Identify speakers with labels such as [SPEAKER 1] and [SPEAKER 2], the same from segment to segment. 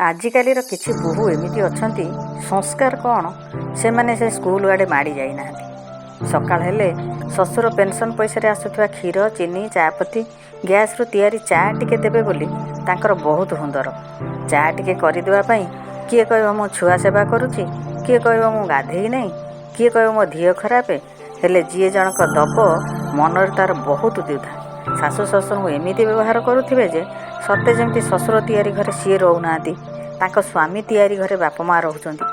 [SPEAKER 1] ଆଜିକାଲିର କିଛି ବୋହୂ ଏମିତି ଅଛନ୍ତି, ସଂସ୍କାର କ'ଣ ସେମାନେ ସେ ସ୍କୁଲ ଆଡ଼େ ମାଡ଼ି ଯାଇନାହାନ୍ତି। ସକାଳ ହେଲେ ଶ୍ୱଶୁର ପେନ୍ସନ୍ ପଇସାରେ ଆସୁଥିବା କ୍ଷୀର, ଚିନି, ଚା'ପତି, ଗ୍ୟାସ୍ରୁ ତିଆରି ଚା' ଟିକେ ଦେବେ ବୋଲି ତାଙ୍କର ବହୁତ ହୁନ୍ଦର। ଚା' ଟିକେ କରିଦେବା ପାଇଁ କିଏ କହିବ ମୁଁ ଛୁଆ ସେବା କରୁଛି, କିଏ କହିବ ମୁଁ ଗାଧେଇ ନାହିଁ, କିଏ କହିବ ମୋ ଧିଅ ଖରାପ। ହେଲେ ଯିଏ ଜଣକ ଦବ, ମନରେ ତା'ର ବହୁତ ଦ୍ୱିଧା। ଶାଶୁ ଶ୍ୱଶୁରଙ୍କୁ ଏମିତି ବ୍ୟବହାର କରୁଥିବେ ଯେ ସତେ ଯେମିତି ଶ୍ୱଶୁର ତିଆରି ଘରେ ସିଏ ରହୁନାହାନ୍ତି, ତାଙ୍କ ସ୍ୱାମୀ ତିଆରି ଘରେ ବାପା ମା' ରହୁଛନ୍ତି।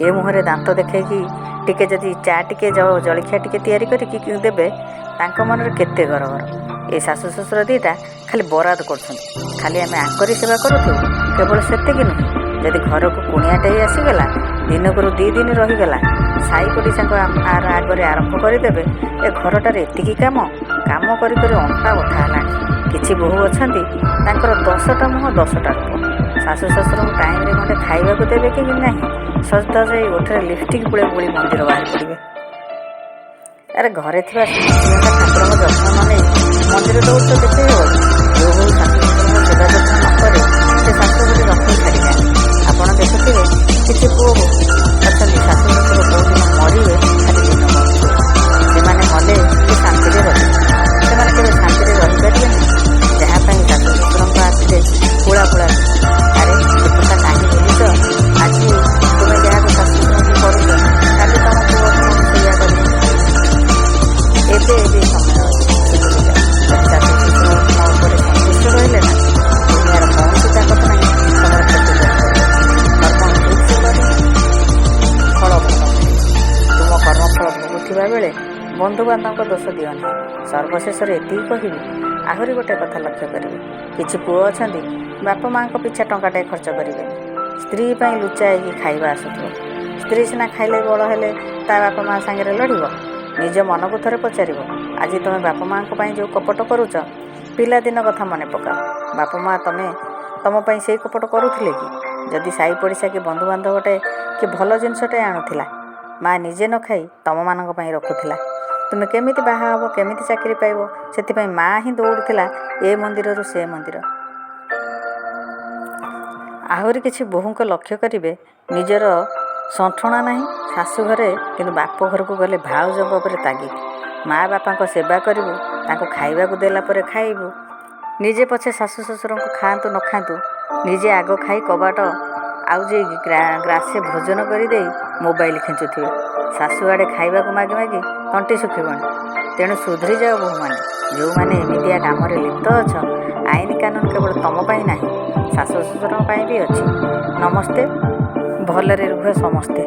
[SPEAKER 1] ଏ ମୁହଁରେ ଦାନ୍ତ ଦେଖେଇକି ଟିକେ ଯଦି ଚା' ଟିକେ, ଜଳଖିଆ ଟିକେ ତିଆରି କରିକି ଦେବେ, ତାଙ୍କ ମନରେ କେତେ ଗରଗର। ଏ ଶାଶୁ ଶ୍ୱଶୁର ଦୁଇଟା ଖାଲି ବରାଦ କରୁଛନ୍ତି, ଖାଲି ଆମେ ଆଙ୍କରି ସେବା କରୁଥିବୁ। କେବଳ ସେତିକି ନୁହେଁ, ଯଦି ଘରକୁ କୁଣିଆଟାଏ ଆସିଗଲା, ଦିନକରୁ 2 ଦିନ ରହିଗଲା, ସାହି ପଡ଼ିଶାଙ୍କ ଆର ଆଗରେ ଆରମ୍ଭ କରିଦେବେ, ଏ ଘରଟାରେ ଏତିକି କାମ, କାମ କରି କରି ଅଣ୍ଟା ବଥା ହେଲାଣି। କିଛି ବୋହୂ ଅଛନ୍ତି, ତାଙ୍କର 10ଟା ମୁହଁ 10ଟା ରୂପ। ଶାଶୁ ଶ୍ୱଶୁରଙ୍କୁ ଟାଇମ୍ରେ ଗଣ୍ଡେ ଖାଇବାକୁ ଦେବେ କି ନାହିଁ, ସଜଧଜ ହେଇ ଓଠରେ ଲିପଷ୍ଟିକ୍ ପୁଳେ ବୋଳି ମନ୍ଦିର ବାହାରି ପଡ଼ିବେ। ଆରେ, ଘରେ ଥିବା ଜିଅନ୍ତା ଠାକୁରଙ୍କ ଯତ୍ନ ନ ନେଇ ମନ୍ଦିର ଦୌଡ଼ୁଛ, ଦେଖେଇ ହେବ କି? ଯେଉଁ ବୋହୂ ଶାଶୁ ଶ୍ୱଶୁରଙ୍କ ସେବା ଯତ୍ନ ନ କରେ, ସେ ଶାଶୁ ଘରେ ଲକ୍ଷ୍ମୀ ଛାଡ଼ିଯାଏ। ଆପଣ ଦେଖୁଥିବେ, କିଛି ପୁଅ ବୋହୂ ଅଛନ୍ତି, ଶାଶୁ ଶ୍ୱଶୁର କେଉଁଦିନ ମରିବେ ଖାଲି ଦିନ ଗଣୁଥିବେ। ସେମାନେ ମଲେ ସେ ଶାନ୍ତିରେ ରହିବେ। ସେମାନେ କେବେ ଶାନ୍ତିରେ ରହିପାରିବେ ନାହିଁ, ଯାହା ପାଇଁ ଶାଶୁ ଶ୍ୱଶୁରଙ୍କ ଆଖିରେ ପୁଳା ପୁଳା। ଆରେ, ଏ କଥା କାହିଁ ଭୁଲୁଛ? ଆଜି ତୁମେ ଯାହାକୁ ଶାଶୁ ଶ୍ୱଶୁରଙ୍କୁ କରୁଛ, କାଲି ତମ ପୁଅ ତୁମକୁ ସେଇଆ କରିବ। ଏବେ ଏବେ ସମୟ ଅଛି, ସୁଧୁରି ଯାଅ। ଯଦି ଶାଶୁ ଶ୍ୱଶୁର ତୁମ ଉପରେ ସନ୍ତୁଷ୍ଟ ରହିଲେ ନା, ଦୁନିଆର କୌଣସି ତାକତ ନାହିଁ ତମର କ୍ଷତି କରିପାରିବ। କର୍ମ ଠିକ୍ ସେ କର, ଫଳ ଭଲ ମିଳିବ। ତୁମ କର୍ମଫଳ ଭୋଗୁଥିବା ବେଳେ ବନ୍ଧୁବାନ୍ଧବଙ୍କ ଦୋଷ ଦିଅ ନାହିଁ। ସର୍ବଶେଷରେ ଏତିକି କହିବି, ଆହୁରି ଗୋଟେ କଥା ଲକ୍ଷ୍ୟ କରିବେ, କିଛି ପୁଅ ଅଛନ୍ତି, ବାପା ମାଆଙ୍କ ପିଛା ଟଙ୍କାଟାଏ ଖର୍ଚ୍ଚ କରିବେନି। ସ୍ତ୍ରୀ ପାଇଁ ଲୁଚାଇକି ଖାଇବା ଆସୁଥିବ। ସ୍ତ୍ରୀ ସିନା ଖାଇଲେ ବଳ ହେଲେ ତା ବାପା ମା ସାଙ୍ଗରେ ଲଢ଼ିବ। ନିଜ ମନକୁ ଥରେ ପଚାରିବ, ଆଜି ତୁମେ ବାପା ମାଆଙ୍କ ପାଇଁ ଯେଉଁ କପଟ କରୁଛ, ପିଲାଦିନ କଥା ମନେ ପକାଅ। ବାପା ମା ତମ ପାଇଁ ସେଇ କପଟ କରୁଥିଲେ କି? ଯଦି ସାହି ପଡ଼ିଶା କି ବନ୍ଧୁବାନ୍ଧବଟେ କି ଭଲ ଜିନିଷଟେ ଆଣୁଥିଲା, ମା ନିଜେ ନ ଖାଇ ତମମାନଙ୍କ ପାଇଁ ରଖୁଥିଲା। ତୁମେ କେମିତି ବାହା ହେବ, କେମିତି ଚାକିରି ପାଇବ, ସେଥିପାଇଁ ମା ହିଁ ଦୌଡ଼ୁଥିଲା ଏ ମନ୍ଦିରରୁ ସେ ମନ୍ଦିର। ଆହୁରି କିଛି ବୋହୂଙ୍କ ଲକ୍ଷ୍ୟ କରିବେ, ନିଜର ସଣ୍ଠଣା ନାହିଁ ଶାଶୁଘରେ, କିନ୍ତୁ ବାପ ଘରକୁ ଗଲେ ଭାଉଜଙ୍କ ଉପରେ ତାଗିଦ। ମା ବାପାଙ୍କ ସେବା କରିବୁ, ତାଙ୍କୁ ଖାଇବାକୁ ଦେଲା ପରେ ଖାଇବୁ। ନିଜେ ପଛେ ଶାଶୁ ଶ୍ୱଶୁରଙ୍କୁ ଖାଆନ୍ତୁ ନ ଖାଆନ୍ତୁ, ନିଜେ ଆଗ ଖାଇ କବାଟ ଆଉ ଯେ ଗ୍ରାସେ ଭୋଜନ କରିଦେଇ ମୋବାଇଲ ଖେଞ୍ଚୁଥିବେ। ଶାଶୁ ଆଡ଼େ ଖାଇବାକୁ ମାଗି ମାଗି ତଣ୍ଟି ଶୁଖିବଣି। ତେଣୁ ସୁଧୁରି ଯାଅ ବୋହୂମାନେ, ଯେଉଁମାନେ ଏମିତିଆ କାମରେ ଲିପ୍ତ ଅଛ। ଆଇନ କାନୁନ କେବଳ ତମ ପାଇଁ ନାହିଁ, ଶାଶୁ ଶ୍ୱଶୁରଙ୍କ ପାଇଁ ବି ଅଛି। ନମସ୍ତେ, ଭଲରେ ରୁହ ସମସ୍ତେ।